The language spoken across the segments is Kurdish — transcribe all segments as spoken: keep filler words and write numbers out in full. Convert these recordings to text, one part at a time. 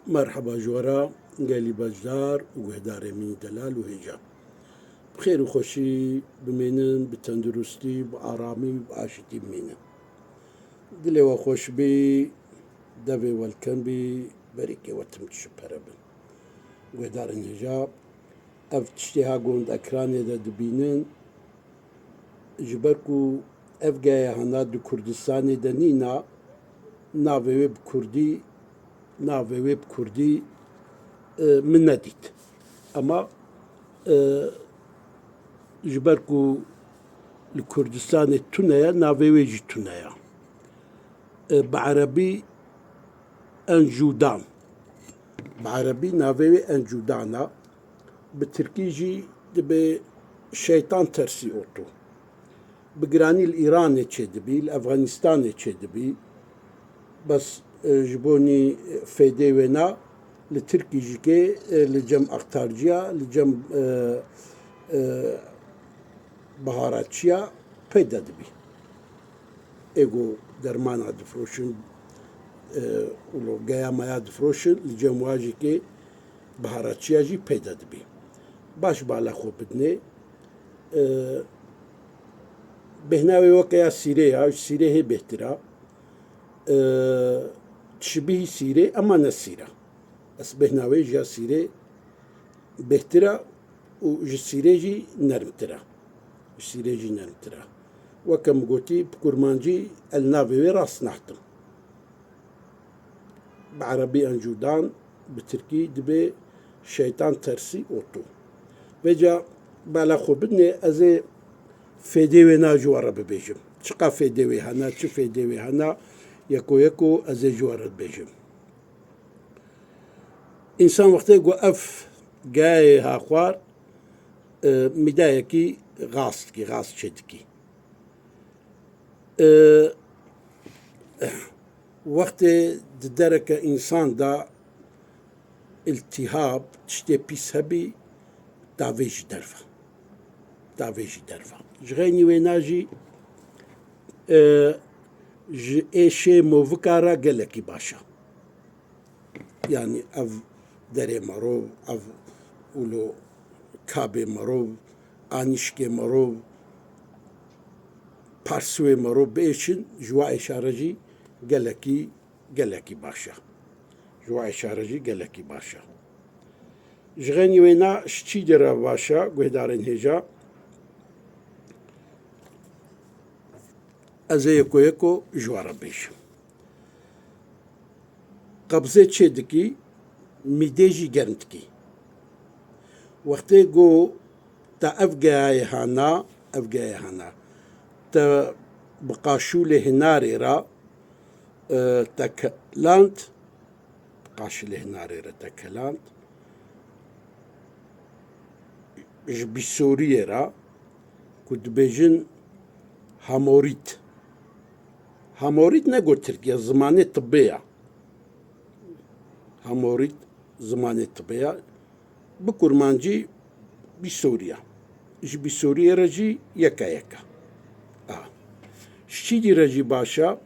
Merheba ji we re gelî beşdar û guhdarê min delal û hêja. Bi xêr û xweşî bimînin, bi tenduristî, bi aramî, bi aşitî bimînin. Dilê we xweş bî, devê we li kem bî, berîkê we tim ji pere bin. Guhdarên hêja, ev tiştê ha gund ekranê de dibînin, ji ber ku ev geyehana di Kurdistanê de nîna, navê wê bi kurdî, navê wê bi kurdî, e, min nedît. Ema, e, ji ber ku li Kurdistanê tune ye, navê wê jî tune ye. E, bi erebî Encudan. Bi erebî navê wê Encudan e. Bi tirkî jî dibe Şeytan Tersi Otu. Bi giranî li Îranê çêdibî, li Efxanistanê çêdibî. Bes, e, ji bo nî fêdê wêna li tirkî jî kê, e, li cem aktarciya, li cem, e, e, baharatçiya peyda dibî. Ê ku dermana difiroşin, e, û lo geya maya difiroşin, li cem wa jî kê baharatçiya jî peyda dibî. Baş bala xwe bidinê. E, bêhna wê weke ya sîrê ya, ji sîrê hê bêhtir a. E, şibîhî sîrê, ema ne sîr a. Ez bêhna wê ji ya sîrê bêhtir a û ji sîrê jî nermtir a. Ji sîrê jî nermtir a. Weke min gotî, bi kurmancî el navê wê rast nahtim. Bi erebî Encudan, bi tirkî dibe Şeytan Tersi Otu. Vêca bala xwe bidinê, ez ê fêdê wêna ji we re bibêjim. Çiqa fêdê wê hena, çi fêdê wê hena, yeko yeko ez ê ji we re bibêjim. Însan wextê ku ev geyayê ha xwar, e, mîdayekî gaz dikî, gaz çê dikî. E, wextê di dereke însan de îltîhab, tiştê pîs hebî, davê jî derve. Davê jî derve. Ji xeynî wêna jî, e, ji êşê movika re gelekî baş e. Yanî ev derê merov, ev ûlo kabê merov, anîşkê merov, parsûyê merov biêşin, ji wa êşa re jî gelekî, gelekî baş e. Ji wa êşa re jî gelekî baş e. Ji xeynî wêna ji çî de re baş e, guhdarên hêja, ez ê yeko yeko ji we re bêjim. Qebzê çê dikî, mîdê jî germ dikî. Wextê ku te ev geyayê hana, ev geyayê hana, te bi qaşûlê hinarê re, e, te keland, bi qaşûlê hinarê re te keland, ji bîsoriyê re, ku dibêjin hamorît. Hamorît ne got tirkiye, zimanê tibbê ya. Hamorît zimanê tibbê ya. Bi kurmancî bîsoriya. Ji bîsoriyê re jî yeka yeka. A. Ji çî dî re jî baş e,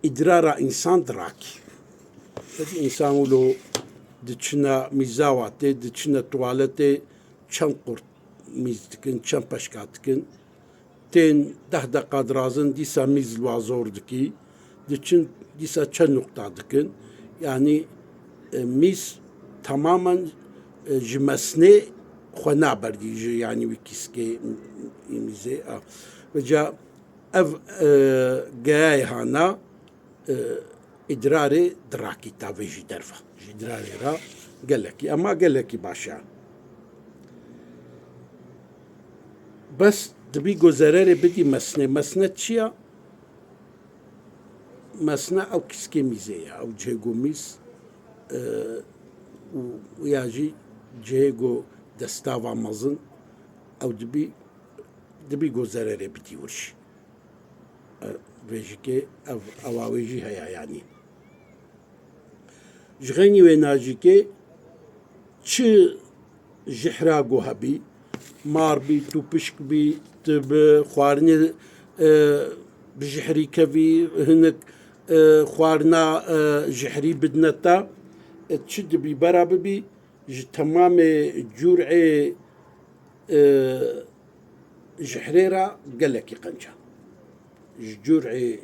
îdrara însan dirakî. Peki însan wilo diçine mîzawa tê, diçine tuwaletê, çend qurt mîz dikin, çend peşka dikin. Tên deh deqa dirazin, dîsa mîz li wa zor dikî. Diçin dîsa çend nuqta dikin. Yanî, e, mîz tamamen, e, ji mesnê xwe naberdî, ji, yanî wî kîskê mîzê. A. Vêca ev, e, geyayê hana, e, îdrarê dirakî tavê jî derve. Ji îdrarê re gelekî, ema gelekî baş e. Bes dibî ku zererê bidî mesnê. Mesne çi ya? Mesne ew kîskê mîzê ye. Ew cihê ku mîz, e, û ya jî cihê ku destava mezin, ew dibî, dibî ku zererê bidî wir jî. E, vê jî kê ev, ewa wê jî heye yanî. Ji xeynî wêna jî kê çi jihra ku hebî, mar bî, tûpişk bî, tu bi xwarinê, e, bi jihrî kevî, hinek E, xwarina, e, jihrî bidine te, e, çi dibî bera bibî, ji temamê cur'ê, e, jihrê re gelekî qenc e. Ji cur'ê,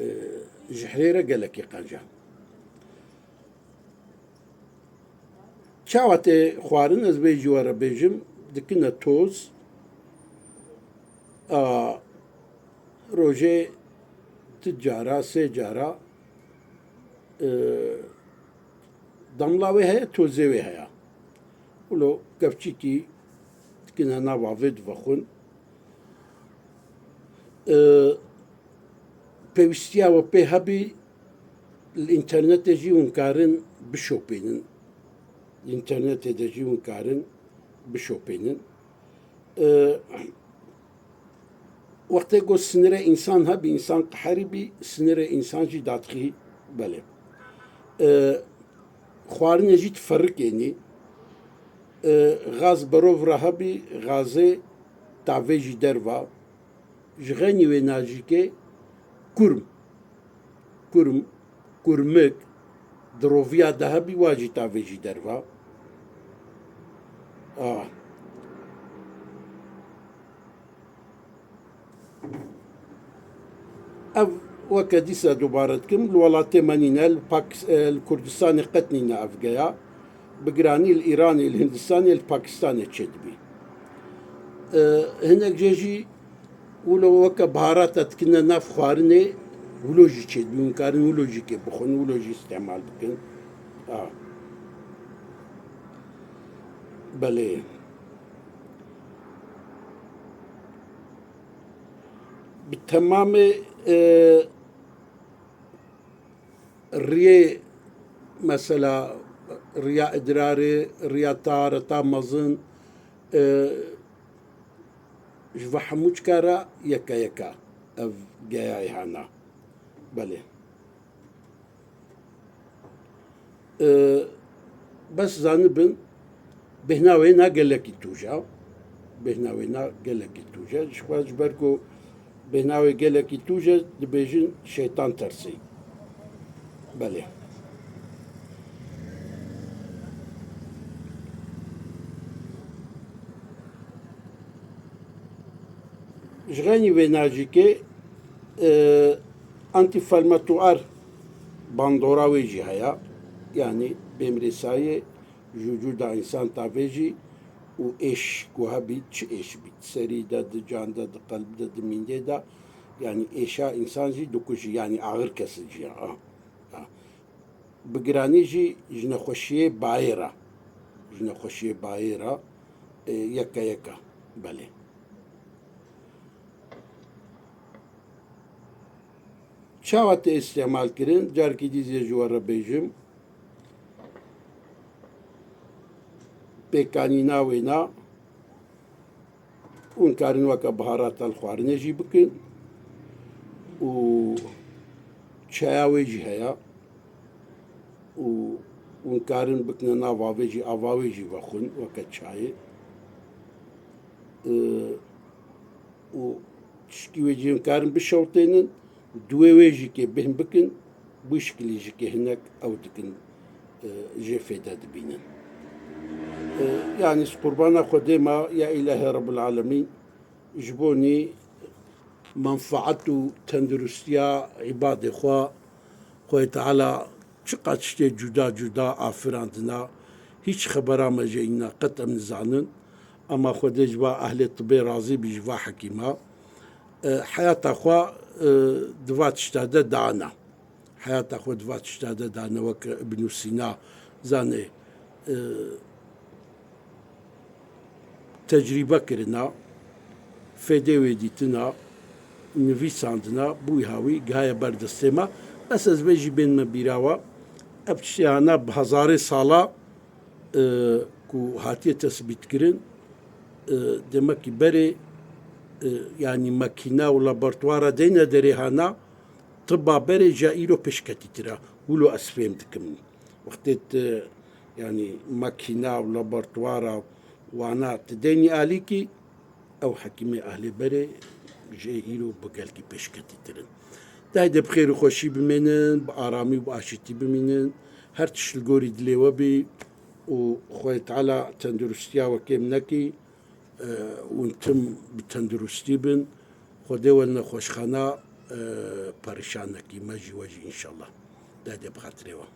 e, jihrê re gelekî qenc e. Çawa tê xwarin, ez vê jî we re bêjim, dikine toz. A, rojê du cara, sê cara, e, damla wê heye, tozê wê heye. Wilo kevçîkî dikine nava vê, divexwin. E, pêwîstiya we pê hebî, li înternetê jî hûn karin bişopînin. Li înternetê de jî hûn karin bişopînin. E, wextê ku sinirê însan hebî, însan qeherî bî, sinirê însan jî dadixî, belê. E, xwarinê jî tiferikênî. E, gaz berov re hebî, gazê tavê jî derva. Ji xeynî wê najîkê kurm, kurm, kurmik, di roviya de hebî, wa jî tavê jî derva. Ah. Ev weke dîsa dubare dikim, li welatê me nîne, li Pakis-, e, li Kurdistanê qet nîne ev geya. Bi giranî li Îranê, li Hindistanê, li Pakistanê çêdibî. E, hinek jê jî wilo weke biharata dikine nav xwarinê, wilo jî çêdibî, hûn karin wilo jî kê bixwin, wilo jî îstîmal bikin. A. Belê. Bi temamê, e, riyê, mesela, riya idrarê, riya tareta mezin, e, ji ve hemû çika re yeke yeke ev geyayê hana. Belê. E, bes zanibin, bêhna wê na gelekî tûj e. Bêhna wê na gelekî tûj e. Ji xwe, ji ber ku bêhna wê gelekî tûj e, dibêjin şeytan tersî. Belê. Ji xeynî vê najîkê, e, antifalmatuar bandora wê jî heye. Yanî bêmrêsayê ji wicûda însan tavê jî û êş ku hebît, çi êş bît, serî de, di can de, di qelb de, di mîndê de, yanî êşa însan jî dikujî, yanî axir kesicî ye. A, a. Bi giranî jî ji nexweşiyê bayê re, ji nexweşiyê bayê re, e, yeke yeke. Belê. Çawa tê îstîmal kirin? Carekî dî zê ji we re bêjim. Pêkanîna wêna, hûn karin weke biharata li xwarinê jî bikin û çaya wê jî heye û hûn karin bikine nav avê jî, ava wê jî vexwin weke çayê. Û, û tişkî wê jî hûn karin bişewtênin, duwê wê jî kê bêhn bikin, bu şikilî jî kê hinek ew dikin, e, jê fêde dibînin. E, yanî, ji qurbana Xwedê me, ya Îlahê Rebbul Alemîn, ji bo nî menfaet û tenduristiya îbadê xwe, Xwedê Teala çiqas tiştê cuda cuda afirandina, hîç xebera me jê nîne, qet em nizanin. Ema Xwedê ji va ehlê tibê razî bî, ji va hekîma. E, heyata xwe, e, di va tişta de dane. Heyata xwe di va tişta de dane, wek Ibnû Sîna, zanê, e, tecrîbe kirina, fêdê wê dîtina, nivîsandina, bûyha wî gihaye ber destê me. Bes ez vê jî bên me bîra we. Ev tiştê hana bi hezarê sala, e, ku hatiye tesbîtkirin, e, demekî berê, e, yanî makîna û laboratuwara deyne derê hana, tiba berê ji îro pêşketîtir e. Wilo ez fêm dikim. Wextê tu, yanî, makîna û laboratuwara wana tu deynî alîkî, ew hekîmê ehlê berê ji ê îro bi gelkî pêşketîtir in. Dayê de bi xêr û xweşî bimînin, bi aramî û bi aşîtî bimînin. Her tişt li gorî dilê we bî û Xwedê Teala tenduristiya we kêm nekî, e, hûn tim bi tenduristî bin. Xwedê we li nexweşxana, e, perîşan nekî. Me jî we jî înşallah. Dayê de bi xatirê we.